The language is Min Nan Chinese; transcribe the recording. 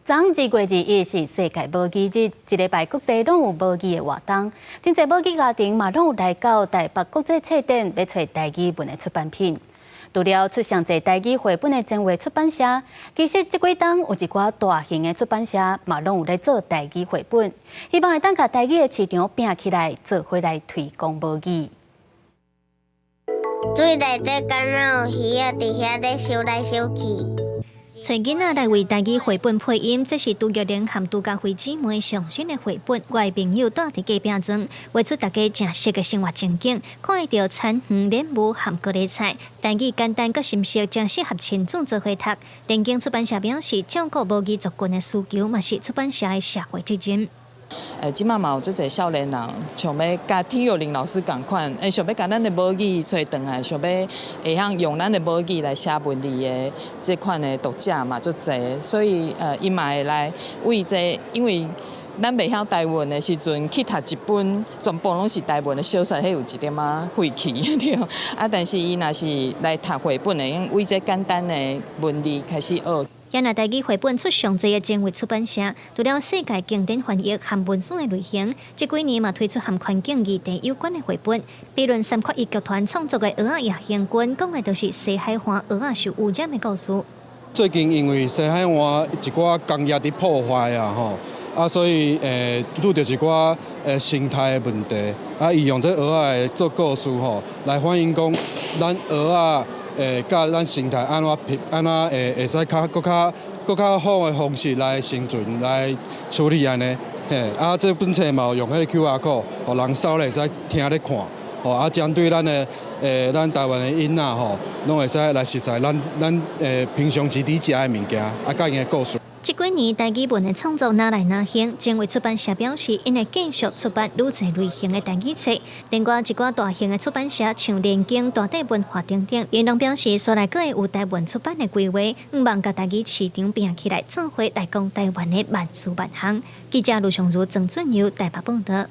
昨2月21是世界母語日，這禮拜各地攏有母語的活動，真濟母語家庭嘛攏有來到台北國際冊展，欲揣台語文的出版品。除了出上濟台語繪本的前衛出版社，其實這幾冬有一寡大型的出版社嘛攏有咧做台語繪本，希望會當共台語的市場拚起來，做伙來推廣母語。水內底敢若有魚仔佇遐咧游來游去。揣囡仔來為台語繪本配音，這是杜玉玲和杜家輝姊妹上新的繪本。我的朋友住佇隔壁莊，畫出大家誠熟的生活情景，看會著田園、蓮霧和高麗菜。台語簡單閣深黍，誠適合親子做伙讀。聯經出版社表示，照顧母語族群的需求，嘛是出版社的社會責任。這馬嘛有足濟少年人想欲佮天佑玲老師仝款，想欲共咱的母語揣轉來，想欲會曉用咱的母語來寫文字的這款的讀者嘛足濟，所以𪜶嘛會來為這，因為咱袂曉台文的時陣去讀一本全部攏是台文的小說，彼有一點仔費氣對。啊，但是伊若是來讀繪本的，用為這簡單的文字開始學。也若台語繪本出上濟的前衛出版社，除了世界經典翻譯和文史的類型，這幾年嘛推出和環境議題有關的繪本。比如三缺一劇團創作的《蚵仔夜行軍》，講的就是西海岸蚵仔受污染的故事。最近因為西海岸一寡工業佇破壞啊，吼，啊，所以拄著一寡生態的問題，啊，伊用這蚵仔做故事吼，來反映講咱蚵仔。佮咱生態按怎按怎會使較閣較閣較好的方式來生存來處理按呢，嘿，啊，這本冊嘛有用彼個 QR code，予人掃咧會使聽咧看，吼，啊，針對咱的咱台灣的囡仔吼，攏會使來熟悉咱平常時佇食的物件，啊，佮𪜶的故事。這幾年台語文的創作愈來愈興，前衛出版社表示，𪜶會繼續出版愈濟類型的台語冊。另外，一寡大型的出版社，像聯經、大地文化等等，𪜶攏表示，紲來閣會有台文出版的規劃，向望共台語市場拚起來，做伙來講台灣的萬事萬項。記者盧尚如、曾俊佑台北報導。